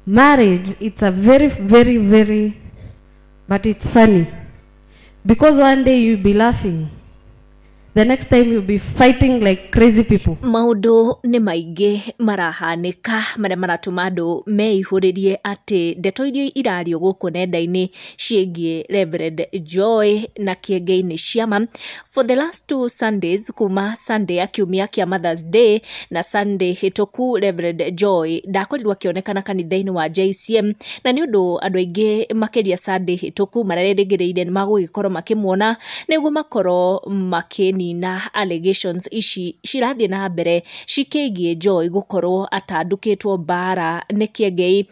Marriage, it's a very, very, very, but it's funny. Because one day you'll be laughing. The next time you'll be fighting like crazy people. Maũndũ nĩ maingĩ marahanĩka marĩa maratũma andũ meihũrĩrie atĩ ndeto iria irario gũkũ nenda-inĩ ciĩgiĩ Reverend Joy na Kĩengei nĩ ciama. For the last two Sundays, kuma Sunday ya kiumia kĩa Mother's Day na Sunday hĩtũku, Reverend Joy ndakorirwo akĩonekana kanitha-inĩ wa JCM, na nĩ ũndũ andũ aingĩ makĩria Sunday hĩtũku marerĩgĩrĩire nĩ magũgĩkorwo makĩmuona nĩguo makorwo makĩnina allegations ici cirathiĩ na mbere cikĩgiĩ Joy gũkorwo atandũkĩtwo mbara nĩ Kĩengei.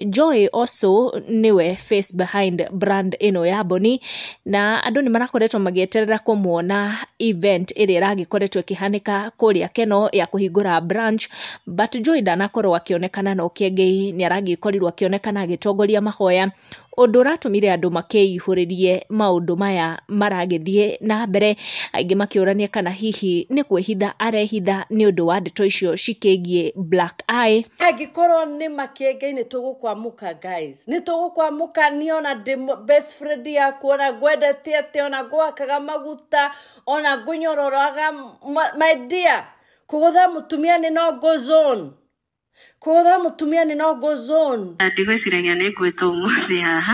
Joy also nĩwe face behind brand ĩno ya Boni, na andũ nĩ marakoretwo magĩeterera kũmuona event ĩrĩa ĩragĩkoretwo ĩkĩhanĩka kũrĩa Keno ya kũhingũra branch, but Joy ndanakorwo akĩonekana, no Kĩengei nĩ aragĩkorirwo akĩonekana agĩtongoria mahoya, ũndũ ũratũmire andũ makĩihũrĩrie maũndũ maya maragĩthiĩ na mbere, aingĩ makĩũrania kana hihi nĩ kwĩhitha arehitha nĩ ũndũ wa ndeto icio cikĩgiĩ black eye. Angĩkorwo nĩ Makĩengei, nĩ tũgũkwamũka, guys, nĩ tũgũkwamũka. Niĩ ona ndĩ best friend yaku, ona ngwendete atĩ ona ngwakaga maguta, ona ngũnyororaga, my dear. Kũgũtha mũtumia nĩ no go zone, kũgũtha mũtumia nĩ no go zone. Ndigwĩciragia nĩ ngwĩtwo ũmũthĩ haha.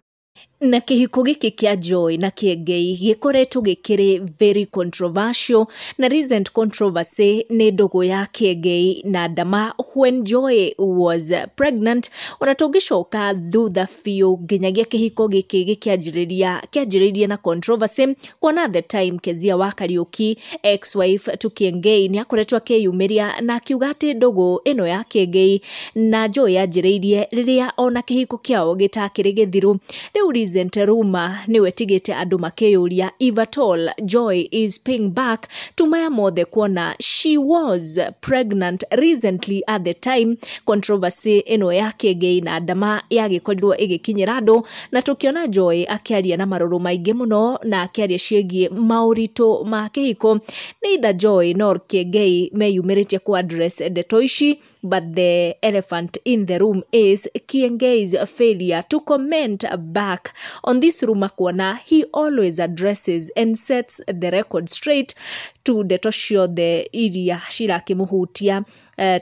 Na kĩhiko gĩkĩ kĩa Joy na Kĩengei gĩkoretwo gĩkĩrĩ very controversial, na recent controversy nĩ ndũgũ ya Kĩengei na Ndama when Joy was pregnant. Ona tũngĩcoka thutha biũ nginyagia kĩhiko gĩkĩ gĩkĩanjĩrĩria, kĩanjĩrĩirie na controversy, kuona the time Kezia wa Kariuki, ex-wife to Kĩengei, nĩ akoretwo akĩyumĩria na akiuga atĩ ndũgũ ĩno ya Kĩengei na Joy yanjĩrĩirie rĩrĩa ona kĩhiko kĩao gĩtakĩrĩ gĩthiru. Rĩu recent rumor nĩwe tigĩte andũ makĩyũria if at all Joy is paying back to maya mothe, kuona she was pregnant recently at the time controversy ĩno ya Kĩengei na Ndama yagĩkorirwo ĩgĩkinyĩra andũ, na tũkĩona Joy akĩaria na marũrũ maingĩ mũno na akĩaria ciĩgiĩ maũritũ ma kĩhiko. Neither Joy nor Kĩengei meyumĩrĩtie ku address ndeto ici, but the elephant in the room is Kiengei's failure to comment back on this rumor, kuona he always addresses and sets the record straight to ndeto ciothe iria cirakĩmũhutia.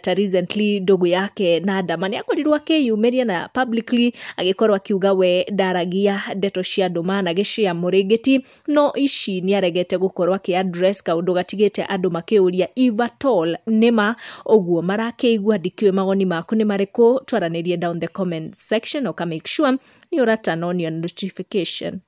Ta recently ndũgũ yake na Ndama, nĩ akorirwo akĩyumĩria na publicly agĩkorwo akiuga we ndaragia ndeto cia andũ managĩcia mũrĩngĩti, no ici nĩ aregete gũkorwo akĩ address, kaũndũ gatigĩte andũ makĩũria if at all nĩma ũguo marakĩigua. Ndikĩũĩ mawoni maku nĩ marĩkũ, twaranĩrie down the comment section, ũka make sure nĩ ũra turn on your notification.